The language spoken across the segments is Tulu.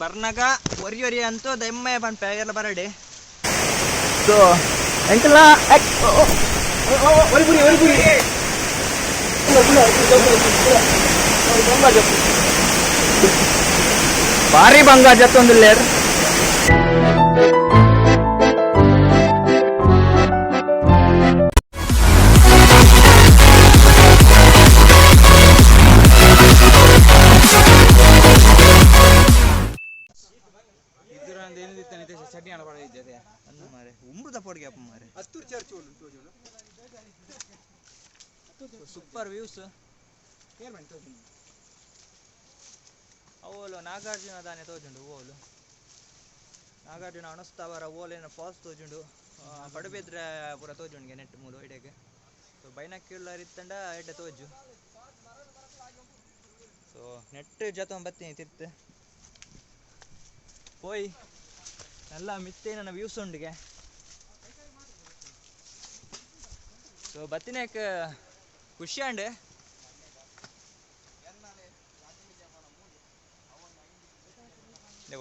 ಬರ್ನಗ ಒರಿ ಒರಿ ಅಂತೂ ದೆಮ್ಮೆ ಪನ್ಪೆ ಏರ್ಲ ಬರಡಿ. ಸೊ ಎಂಕಲ್ಲ ಒರಿ ಬುರಿ ಒರಿ ಬುರಿ ಭಾರಿ ಬಂಗ ಜತ್ತೊಂದುಲ್ಲೇರ್. ಮಾರೆ ಉಂಬುದ ಪೊಡಿಗೆ ಅಪ್ಪ ಮಾರೆ. Super views. ಅವಲು ನಾಗಾರ್ಜುನ ದಾನೆ ತೋಜುಂಡು. ಓಲು ನಾಗಾರ್ಜುನ ಅಣಸ್ತಾವರ ಓಲೇನ ಫಾಲ್ಸ್ ತೋಜುಂಡು. ಪಡುಬಿದ್ರೆ ಪೂರ ತೋಜುಂಡಿಗೆ ನೆಟ್ ಮೂಲು ಇಡೆಗೆ. ಸೊ ಬೈನಕ್ಯುಲರ್ ಇತ್ತಂಡ ಎಡ್ಡೆ ತೋಜು. ಸೊ ನೆಟ್ ಜತೊಂದು ಬತ್ತೀನಿ ತಿರ್ತು ಪೋಯ್ ಎಲ್ಲ ಮಿತ್ತೆ ನನ್ನ ವ್ಯೂಸ್ ಉಂಡಿಗೆ. ಸೊ ಬತ್ತಿನೇಕ್ ಖುಷಿ ಅಂಡ್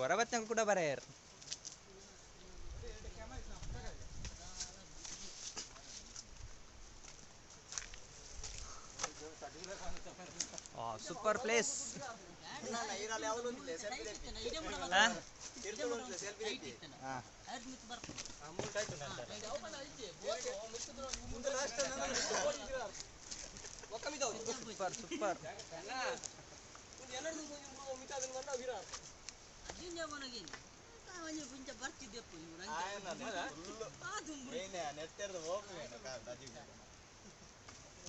ಹೊರ ಬತ್ತಿನ ಕೂಡ ಬರೆಯರ್. Super place. Super super.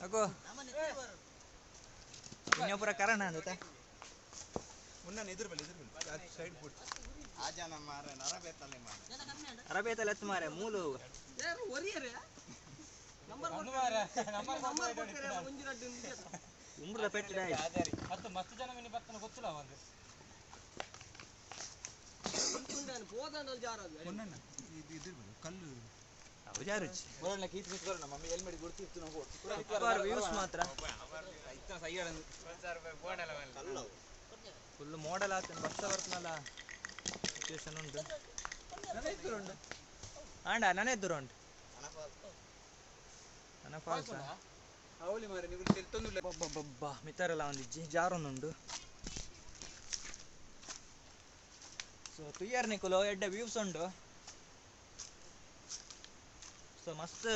ಅಗೋ ಇನ್ನೊಬ್ಬರ ಕಾರಣ ಅಂದ ಅರಬೇತಲ್ಲ ಎತ್ತು ಮಾರೆ ಮೂಲು. ಉಂಬ್ರದ ಪೆಟ್ಟು ವ್ಯೂಸ್ ಮಾತ್ರ ಫುಲ್ ಮೋಡಲ್ ಆತನ ಬರ್ಸ ಬರ್ತನಲ್ಲ ಸಿಚುವೇಶನ್ ಉಂಟು. ಆಂಡ ನಾನೇ ದೂರ ಉಂಟು ನನ್ನ ಫಾಲ್ಸ್ ಬಬ್ಬಾ ಮಿತ್ತರಲ್ಲ ಒಂದಿಜ್ಜಿ ಜಾರೊಂದುಂಡು. ಸೊ ತುಯ್ಯರ್ ನಿಕುಲು ಎಡ್ಡೆ ವ್ಯೂಸ್ ಉಂಡು. ಸೊ ಮಸ್ತ್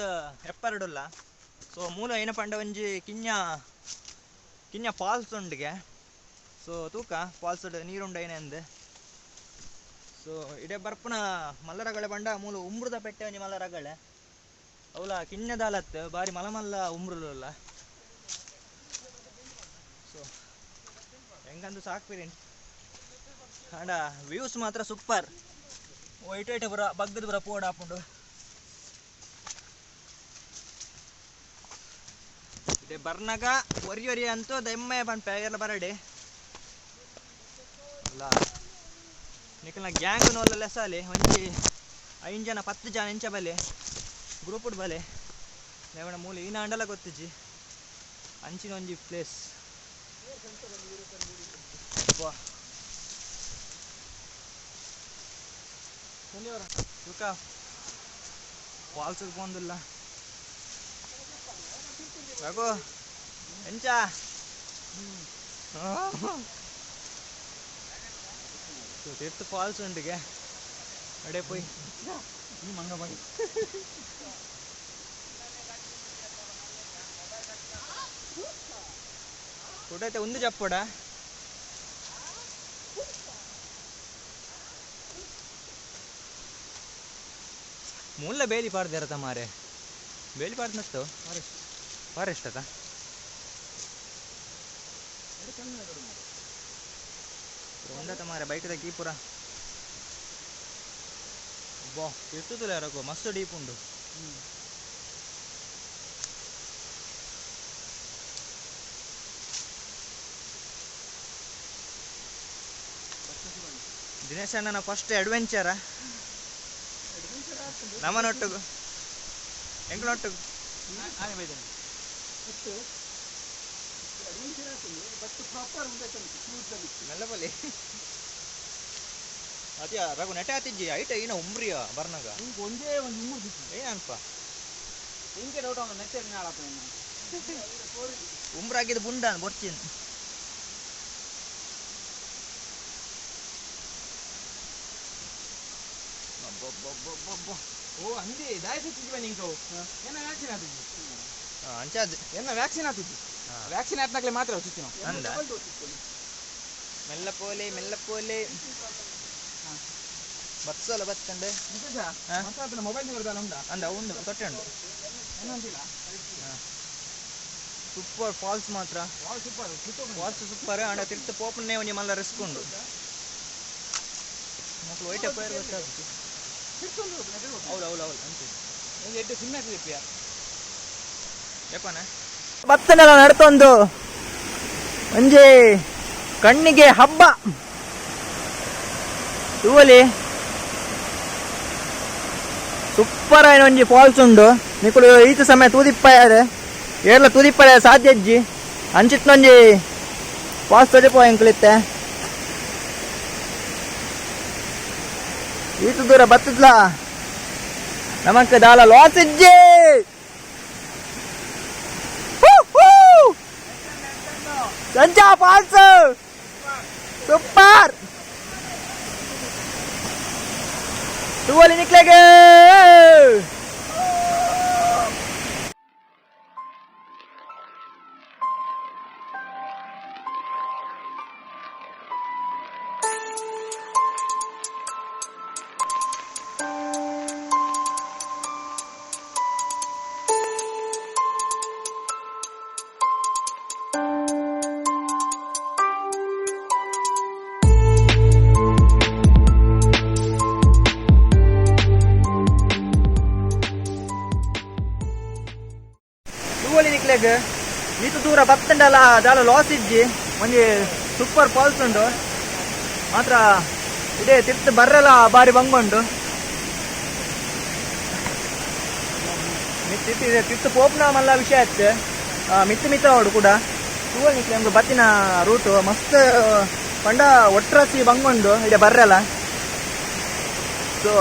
ಎಪ್ಪರಡುಲ್ಲ. ಸೊ ಮೂಲ ಏನ ಪಂಡ ಒಂಜಿ ಕಿಂಜ ಕಿಂಜ ಫಾಲ್ಸ್ ಉಂಡಿಗೆ. ಸೊ ತೂಕ ಫಾಲ್ಸ್ ನೀರುಂಡು ಏನೇ ಅಂದ್. ಸೊ ಇಡೆ ಬರ್ಪುನ ಮಲ್ಲರಗಳೆ ಪಂಡ ಮೂಲ ಉಮ್ರುದ ಪೆಟ್ಟೆ ಒಂಜಿ ಮಲ್ಲರಗಳೆ ಅವಲ ಕಿಂಜದಾಲತ್ ಬಾರಿ ಮಲ ಮಲ್ಲ ಉಮ್ರುಲ್ಲ. ಸೊ ಹೆಂಗಂದು ಸಾಕ್ಪಿರೇನು ಆಂಡ ವ್ಯೂಸ್ ಮಾತ್ರ ಸೂಪರ್. ಇಟು ಇಟು ಪೂರ ಬಗ್ಗದ ಪೂರ ಪೋಡ್ ಆಪುಂಡು. ಇಡೆ ಬರ್ನಗ ಒರಿ ಒರಿ ಅಂತೂ ದೆಮ್ಮೆ ಪನ್ಪೆ ಏರ್ಲ ಬರಡಿ. ಅಲ್ಲ ನಿಕಲ್ನ ಗ್ಯಾಂಗ್ ನೋಲ್ಲ ಲೆಸಾಲಿ ಒಂಜಿ 5 ಜನ 10 ಜನ ಎಂಚ ಬಲೆ ಗ್ರೂಪ್ ಬಲೆ ನೇವಣ ಮೂಲ ಈನ ಅಂಡಲ ಗೊತ್ತಿಜ್ಜಿ ಅಂಚಿನ ಒಂಜಿ ಪ್ಲೇಸ್. ತೂಕ ಫಾಲ್ಸ್ ಪೋಂದುಲ್ಲ ರಘು ಎಂಚ ತೀರ್ಥ ಫಾಲ್ಸ್ ಉಂಡಿಗೆ ಅಡೆ ಪೋಯ್ ಕುಡೈತೆ ಒಂದು ಜಪ್ಪಡ. ಮೂಲ ಬೇಲಿ ಪಾಡ್ದಿರತ್ತ ಮಾರೆ ಬೇಲಿ ಪಾಡ್ನತ್ತು ಫಾರೆಸ್ಟ್ ಅತ್ತ ಒಂದತ್ತ ಮಾರೆ ಬೈಕ್ದ ಕೀ ಪೂರ ಬಾ ಇರ್ತದಲ್ಲ ರಘು ಮಸ್ತ್ ಡೀಪ್ ಉಂಡು. ದಿನೇಶ್ ಅಣ್ಣನ ಫಸ್ಟ್ ಅಡ್ವೆಂಚರ ನಮ್ಮನೊಟ್ಟಿಗೂ ಎಂಕ್ಲೊಟ್ಟಿಗೂ ಮೆಲ್ಲಬಲಿ. ಅದೇ ರಘು ನೆಟೆ ಆತಿಜ್ಜಿ ಐಟ ಏನ ಉಂಬ್ರಿಯ ಬರ್ನಾಗ ಇಂಕ್ ಒಂಜೇ ಒಂಜಿ ಉಂಬ್ರು ಸಿಕ್ಕಿ ಏನನ್ಪ ಇಂಕೆ ಡೌಟ್ ಅವನು ನೆಟ್ಟೆ ನಾಳಪ್ಪ ಉಂಬ್ರಾಗಿದ್ದು ಬುಂಡಾನ್ ಬೊರ್ಚಿನ್ ಓ ಅಂದಿ ದಾಯ ಸುತ್ತಿದ್ವಿ ನಿಂಕು ಏನ ವ್ಯಾಕ್ಸಿನ್ ಆತಿದ್ವಿ ಅಂಚಾದ್ ಏನ ವ್ಯಾಕ್ಸಿನ್ ಆತಿದ್ವಿ ವ್ಯಾಕ್ಸಿನ್ ಆತ್ನಾಗ್ಲೆ ಮಾತ್ರ ಚುಚ್ಚು ನಾವು ಅಂದ ಮೆಲ್ಲ ಪೋಲೆ ಮೆಲ್ಲ ಪೋಲೆ ಬತ್ಸಲ ಬತ್ತಂಡೆ ಮೊಬೈಲ್ ಉಂಡಾ ಅಂದ ಉಂಡು ತೊಟ್ಟೆ ಉಂಡು ಏನಂತಿಲ್ಲ ಸೂಪರ್ ಫಾಲ್ಸ್ ಮಾತ್ರ ಸೂಪರ್ ಫಾಲ್ಸ್ ಸೂಪರ್ ಅಂಡ ತಿರ್ತು ಪೋಪನ್ನೇ ಒಂಜಿ ಮಲ್ಲ ರಿಸ್ಕ್ ಉಂಡು ಮಕ್ಕಳು ವೈಟ್ ಪೈರ್ ಗೊತ್ತಾಗ್ತದೆ ಹೌದು ಹೌದು ಹೌದು ಅಂತಿದೆ ಎಡ್ಡೆ ಸಿಮ್ ಹಾಕಿದೆ ಯಪ್ಪನ ಬತ್ತನೆಲ್ಲ ನಡ್ತೊಂದು ಒಂಜಿ ಕಣ್ಣಿಗೆ ಹಬ್ಬ ತೂವಲಿ ಸೂಪರ್ ಆಯ್ನ ಒಂಜಿ ಫಾಲ್ಸ್ ಉಂಡು ನಿಕುಲು ಈತ ಸಮಯ ತೂದಿಪ್ಪಾಯರೆ ಏರ್ಲ ತೂದಿಪ್ಪಾಯ ಸಾಧ್ಯ ಅಜ್ಜಿ ಅಂಚಿತ್ನೊಂಜಿ ಫಾಲ್ಸ್ ತೊಜಪೋ ಎಂಕುಲಿತ್ತೆ ಈತ ದೂರ ಬತ್ತದ್ಲ ನಮಕ್ ದಾಲ ಲಾಸ್ ಇಜ್ಜಿ ಸಂಜಾ ಫಾಲ್ಸ್ ಸೂಪರ್ ತೂವಲಿ ನಿಕ್ಲೆಗೆ ತೂವಲಿ ನಿಕ್ಲೆಗ್ ಈತ ದೂರ ಬತ್ತಂಡಲ ದಾಲ ಲಾಸ್ ಇಜ್ಜಿ ಒಂಜಿ ಸೂಪರ್ ಫಾಲ್ಸ್ ಉಂಡು ಮಾತ್ರ ಇದೇ ತಿರ್ತು ಬರ್ರಲ ಬಾರಿ ಬಂಗುಂಡು ಮಿತ್ತು ಇದೆ ತಿರ್ತು ಪೋಪ್ನ ಮಲ್ಲ ವಿಷಯ ಆಯ್ತು ಮಿತ್ತು ಮಿತ್ತ ಅವಡು ಕೂಡ ತೂವಲ್ ನಿಕ್ಲೆ ನಮ್ಗೆ ಬತ್ತಿನ ರೂಟು ಮಸ್ತ್ ಪಂಡ ಒಟ್ರಾಸಿ ಬಂಗುಂಡು ಇದೆ ಬರ್ರಲ್ಲ ಸೊ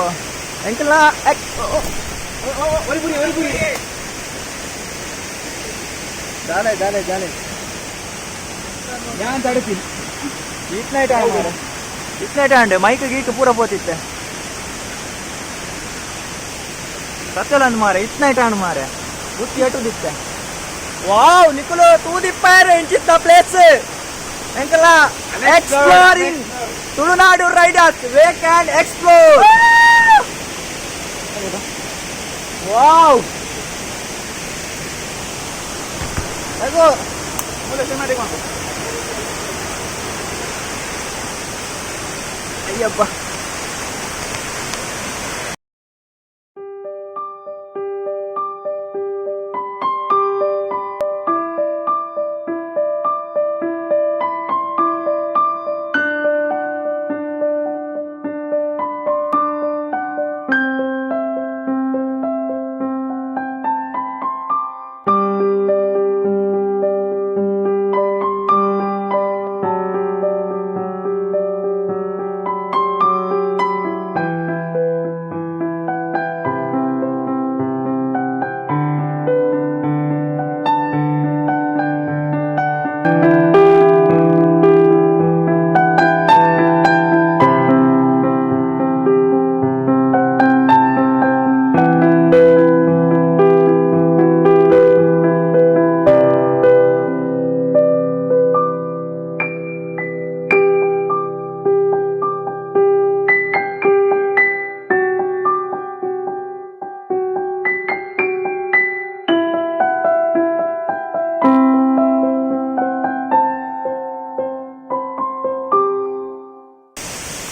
ಎಂಕಲ್ಲ ಒರಿಪುರಿ ಒರಿಪುರಿ ದಾಲೆ ದಾಲೆ ದಾಲೆ ಯಾನ್ ತಡತೀನಿ ಈಟ್ ನೈಟ್ ಆಂಡ್ ಈಟ್ ನೈಟ್ ಆಂಡ್ ಮೈಕ್ ಗೀಕ್ ಪೂರ ಪೋತಿತ್ತೆ ಸತ್ಯಲಂದ್ ಮಾರೆ ಇತ್ ನೈಟ್ ಆಂಡ್ ಮಾರೆ ಗುತ್ತಿ ಎಟುದಿತ್ತೆ ವಾವ್ ನಿಕುಲು ತೂದಿಪ್ಪಾರೆ ಇಂಚಿತ್ತ place ಎಂಕಲ್ಲ exploring Tulunadu riders wake and explore wow Raghu Ayyappa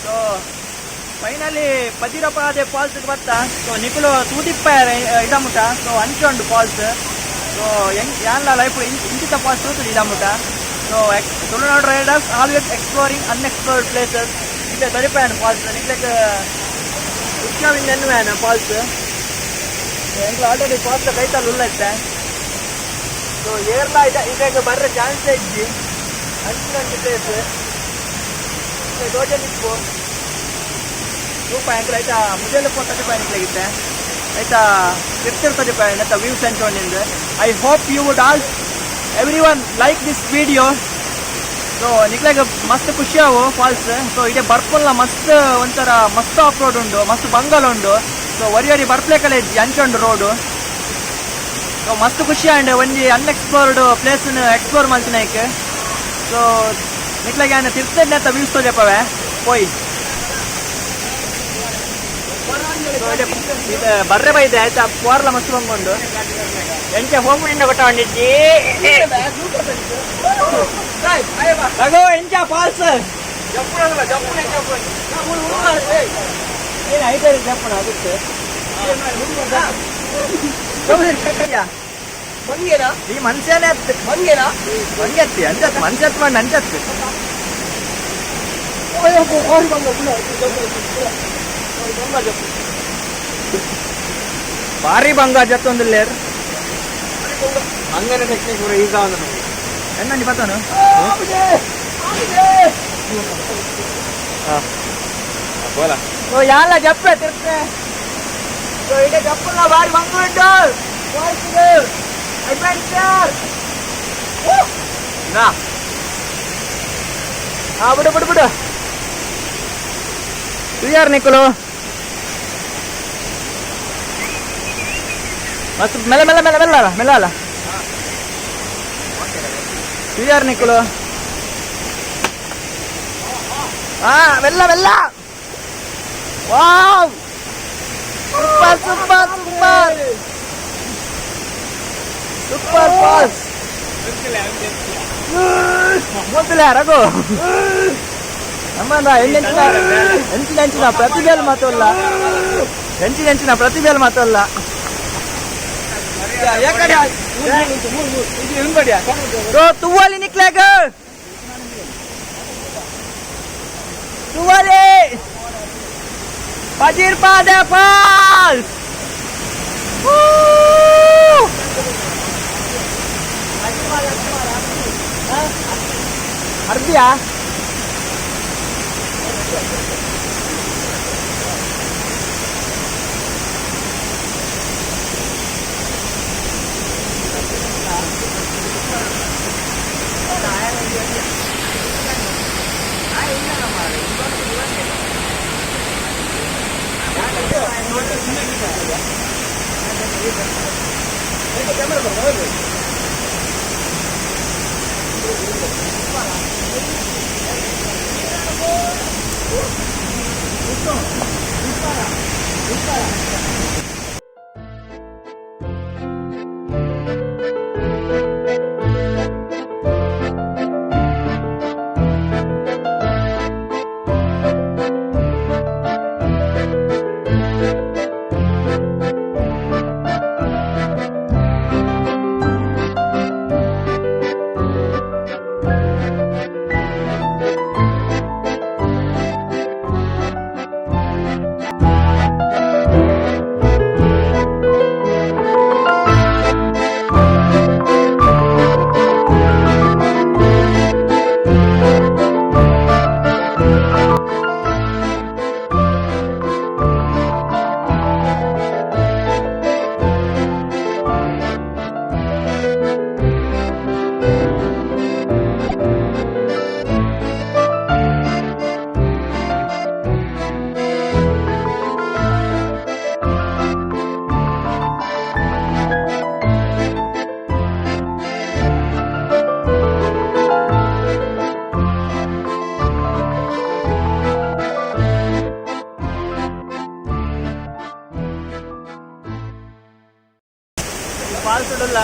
so finally Padirapada falls ಬತ್ತ ಸೊ ನಿಕುಲು ತೂದಿಪ್ಪ ಇದಮುಟ ಸೊ ಅಂಚೆ ಫಾಲ್ಸ್ ಸೊ ಹೆಂಗ್ ಯಾನ್ಲ ಲೈಫ್ ಇಂಚಿತ ಫಾಲ್ಸ್ ತೂತುಡು ಇದಮುಟ so Tulunadu riders always exploring unexplored places ಇದೆ ತೊರಿಪಾಯನ್ ಫಾಲ್ಸ್ ನಿಕ್ಲೆಗ್ ಉಚ್ಚಾವಿಂದ ಎನ್ನುವೇನ ಫಾಲ್ಸ್ ಎಂಕ್ಲ ಆಲ್ರೆಡಿ ಫಾಲ್ಸ್ ಕೈತಲ್ ಉಲ್ಲ ಇತ್ತೆ ಸೊ ಏರ್ಲಾ ಇದೆ ಇದಕ್ಕೆ ಬರ್ರೆ ಚಾನ್ಸ್ ಇಜ್ಜಿ ಅಂಚಿನ ಒಂಜಿ ಪ್ಲೇಸ್ ದೋಜೆ ನಿಪ್ಪು. ತೂಪ ಎಂಕುಲು ಐತ ಮುದೆಲು ಪೋ ತಜಪಾಯ ನಿಕ್ಲೆಗಿತ್ತೆ ಐತ ತಿರ್ತಿರ್ ತಜಪಾಯ ನೆತ್ತ views ಅಂಚೊಂಡಿಂದು. I hope you would all every one like this video. So ನಿಕ್ಲೆಗ್ ಮಸ್ತ್ ಖುಷಿ ಆವು ಫಾಲ್ಸ್. ಸೊ ಇಡೆ ಬರ್ಪುಲ್ಲ ಮಸ್ತ್ ಒಂಥರ ಮಸ್ತ್ ಆಫ್ ರೋಡ್ ಉಂಡು, ಮಸ್ತ್ ಬಂಗಲ್ ಉಂಡು. ಸೊ ಒರಿ ಒರಿ ಬರ್ಪ್ಲೆ ಕಲೆ ಅಂಚೊಂಡು ರೋಡು. ಸೊ ಮಸ್ತ್ ಖುಷಿ ಆಂಡ್ ಒಂಜಿ ಅನ್ಎಕ್ಸ್ಪ್ಲೋರ್ಡ್ ಪ್ಲೇಸ್ ಎಕ್ಸ್ಪ್ಲೋರ್ ಮಲ್ತಿನೈಕ್. ಸೊ ನಿಕ್ಲೆಗ್ ಯಾನ್ ತಿರ್ತೇನೆ ವ್ಯೂಸ್ ತೋಜಪ್ಪವೆ ಪೋಯ್. ಇದು ಬರ್ರೆ ಬೈದೆ ಆಯ್ತಾ ಪೋರ್ಲ ಮಸ್ತ್ ಬಂಗೊಂಡು ಎಂಚ ಹೋಗ್ಬಿಟ್ಟಿಂದ ಕೊಟ್ಟ. ರಘು ಎಂಚ ಫಾಲ್ಸ್ ಏನು ಐತೆ ಜಪ್ಪಣ ಆಗುತ್ತೆ. ಈ ಮನುಷ್ಯನೇ ಬಂಗೇನಾ? ಬಂಗೆತ್ತಿ ಅಂಚತ್ ಮನ್ಸತ್ ಮಾಡಿ ಅಂಚತ್. ಭಾರಿ ಬಂಗ ಜತ್ತೊಂದಿಲ್ಲೇರ್. ಹಂಗನೆ ಟೆಕ್ನಿಕ್ ಪೂರ ಯೂಸ್ ಆವೊಂದು. ಎನ್ನಂಜಿ ಪತ್ತನು ಬೋಲ. ಓ ಯಾಲ ಜಪ್ಪೆ ತಿರ್ತೆ. ಸೊ ಇಡೆ ಜಪ್ಪುನ ಭಾರಿ ಬಂಗ ಉಂಟು ಅಡ್ವೆಂಚರ್. ನಾ ಹಾ ಬಿಡು ಬಿಡು ಬಿಡು. ಯಾರು ನಿಕ್ಕಲು ಮಸ್ತ್ ಮೆಲ್ಲ ಮೆಲ್ಲ ಮೆಲ್ಲ ಮೆಲ್ಲ ಅಲ್ಲ ಮೆಲ್ಲ ಅಲ್ಲ. ಯಾರು ನಿಕ್ಕಲು ಹಾ ಮೆಲ್ಲ ಮೆಲ್ಲ. Wow, super super super super falls. ಮೊದಲ ರಘು ನಮ್ಮನ್ನ ಎಣ್ಣೆಂಚಿನ ಎಂಚಿನ ಎಂಚಿನ ಪ್ರತಿಭೆಯಲ್ಲಿ ಮಾತಲ್ಲ, ಎಂಚಿನ ಎಂಚಿನ ಪ್ರತಿಭೆಯಲ್ಲಿ ಮಾತಲ್ಲ. ತುವ್ವಾಲಿ ನಿಕ್ಲಾಗ ತುವ್ವಾಲಿ ಪಜೀರ್ ಪಾದೆ ಫಾಲ್ಸ್. ಅರ್ಬಿಯಾ ಫಾಲ್ಸ್ ಉಡಲ್ಲ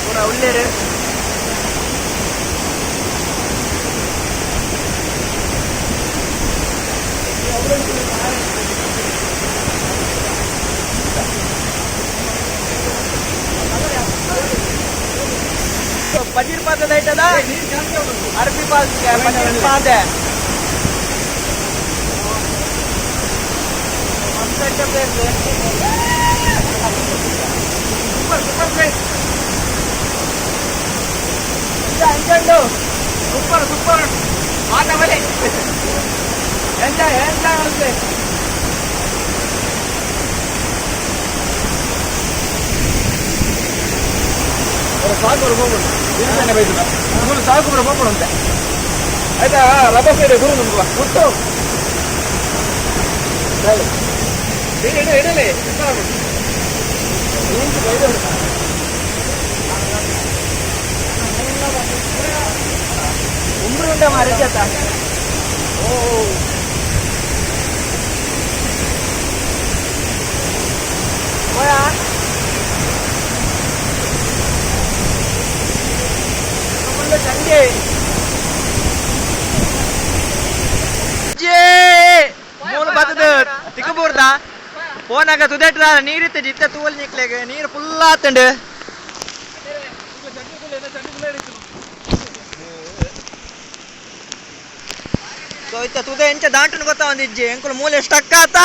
ಪೂರ ಉಳ್ಳೇರು. ಪಜೀರ್ ಪಾದ ಐತದ ಅರಬಿ ಫಾಲ್ಸ್ ಪಜೀರ್ ಪಾದೆ place. Super super place. Super super. ಮಾತಾಡಲಿ ಎಂಜಾಯ್ ಎಂಜಾಯ್ ಅನ್ಸುತ್ತೆ. ಸಾಕು ಹೋಗ್ಬೋದು ಗುರು ಸಾಕು ಬರೋ ಹೋಗ್ಬೋದು ಅಂತೆ ಆಯ್ತಾ. ರಬ್ಬಸ್ ಇದೆ ಗುರು ನಮ್ಗೆ ಗುಟ್ಟು ಇಡ ಇಡಲಿ. ಉಂಬ್ರು ಉಂಡ ಮಾರೆ చేత. ಓ పోయా ಚಂಡಿ ಮೂಲು ಬತ್ತದ ತಿಕ್ಕಬೂರ್ದ ಪೋನಾಗ ತುದೆಟ್ರ ನೀರಿತ್ತು ಜಿತ್ತ ತೂವಲ್ ನಿಕ್ಲೆಗ್ ನೀರು ಫುಲ್ ಆತಂಡು. ಸೊ ಇತ್ತ ತುದೆ ಎಂಚ ದಾಂಟುನು ಗೊತ್ತಾ ಒಂದಿಜ್ಜಿ ಎಂಕುಲು ಮೂಲೆ ಸ್ಟಕ್ ಆತ.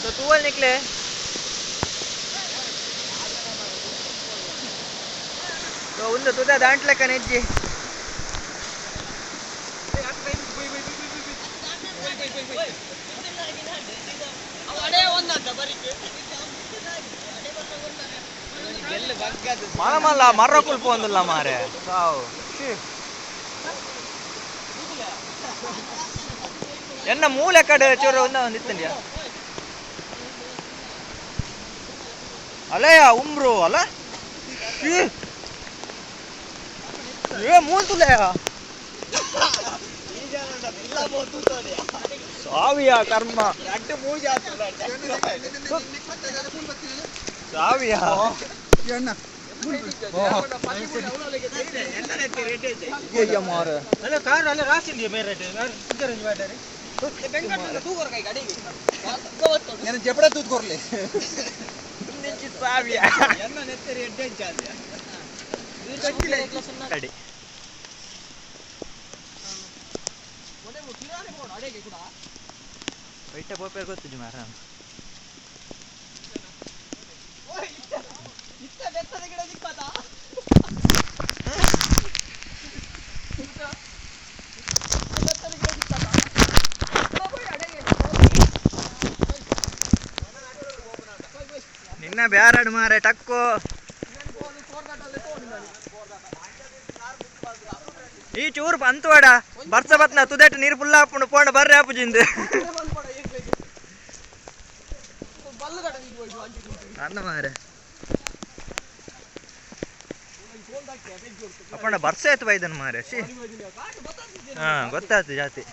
ಸೊ ತೂವಲ್ ನಿಕ್ಲೆ ಸೊ ಒಂದು ತುದೆ ದಾಂಟ್ಲೆಕ್ಕ ನೆಜ್ಜಿ. ಮಲ ಮಲ್ಲ ಮರ ಕುಲ್ಪ ಒಂದಿಲ್ಲ ಮಾರೆ ಸಾವು. ಎನ್ನ ಮೂಲೆ ಕಡೆ ಚೂರು ಒಂದ ಒಂದು ಇತ್ತಂದ್ಯಾ ಅಲೆಯ ಉಮ್ರು ಅಲ್ಲ ಏ ಮೂಲ್ ತುಲೆಯ ಸಾವಿಯ ಕರ್ಮ ಸಾವಿಯ ಮಾರ. ಅಲ್ಲ ಕಾರ್ ಅಲ್ಲ ರಾಸಿ ಮೇರೆ ಜಪಡ ತೂತ್ಕೊರ್ಲಿ. ಸಾವಿಯ ಅಡಿ. ಬೈಟ ಪೋಪೇರ್ ಗೊತ್ತಿಜು ಮಾರ. ನಿನ್ನ ಬ್ಯಾರಡ್ ಮಾರೆ ಟಕ್ಕು ಈ ಚೂರು ಅಂತುವಾಡ ಬರ್ಸ ಬತ್ನ ತುದೆಟ್ ನೀರು ಫುಲ್ ಹಾಪುಂಡು ಪೋಂಡ ಬರ್ರೆ ಆಪುಜಿಂದು ಅನ್ನ ಮಾರೆ. ಅಪ್ಪಂಡ ಬರ್ಸ ಆಯ್ತು ಬೈದನ್ ಮಾರೆ she. ಹಾ ಗೊತ್ತಾಯ್ತು ಜಾತಿ.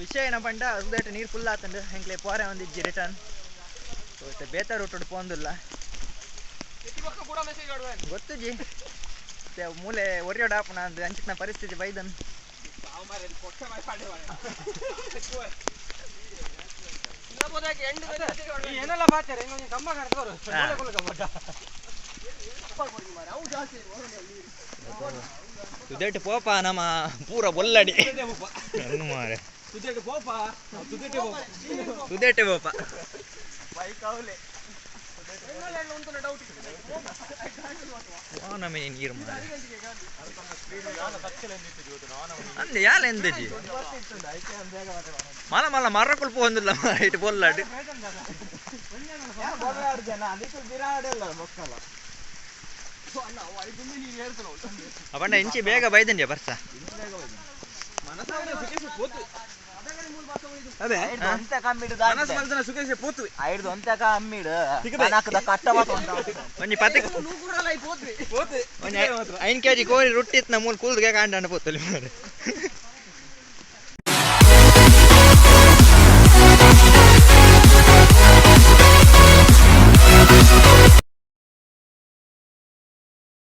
ವಿಷಯ ಏನಪ್ಪ ಅರ್ಧಟ್ ನೀರು ಫುಲ್ ಆತಂಡು ಎಂಕ್ಲೆ ಪೋರೆ ಒಂದಿಜ್ಜಿ ರಿಟರ್ನ್. ಸೊ ಇತ್ತೆ ಬೇತ ರೂಟ್ ಪೋಂದುಲ್ಲ ಗೊತ್ತುಜಿ ಮೂಲೆ ಒರಿಯೋಡ ಆಪುನ ಅಂದ್ ಅಂಚಿನ ಪರಿಸ್ಥಿತಿ ಬೈದನ್. ಏನೆಲ್ಲ ಬಾತಾರೆ ಕಂಬ ಕಟ್ತವರು. ತುದೆಟ್ ಪೋಪ ನಮ್ಮ ಪೂರ ಬೊಲ್ಲಡಿ ಮಾರೆ. ತುದೆಟ್ ಪೋಪ ತುದೆಟೆ ಪೋಪ ತುದೆಟೆ ಪೋಪ. ನಮಗೆ ನೀರು ಮಾರೆ ಅಂದೆ ಯಾಲ ಎಂದಜಿ ಮಲ ಮಲ ಮರ ಕುಲ್ಪ ಒಂದಿಲ್ಲ ಇಟ್ಟು ಬೊಲ್ಲಾಡು. ಅಪ್ಪಂಡ ಇಂಚಿ ಬೇಗ ಬೈದಂಜೆ ಬರ್ಸ. ಒಂಜಿ ಪತ್ತೆ ಒಂಜಿ 5 ಕೆಜಿ ಕೋರಿ ರೊಟ್ಟಿ ಇತ್ತು ಮೂಲು ಕೂಲ್ಗೆ ಕಾಂಡ ಪೋತಲಿ ಮಾರೆ.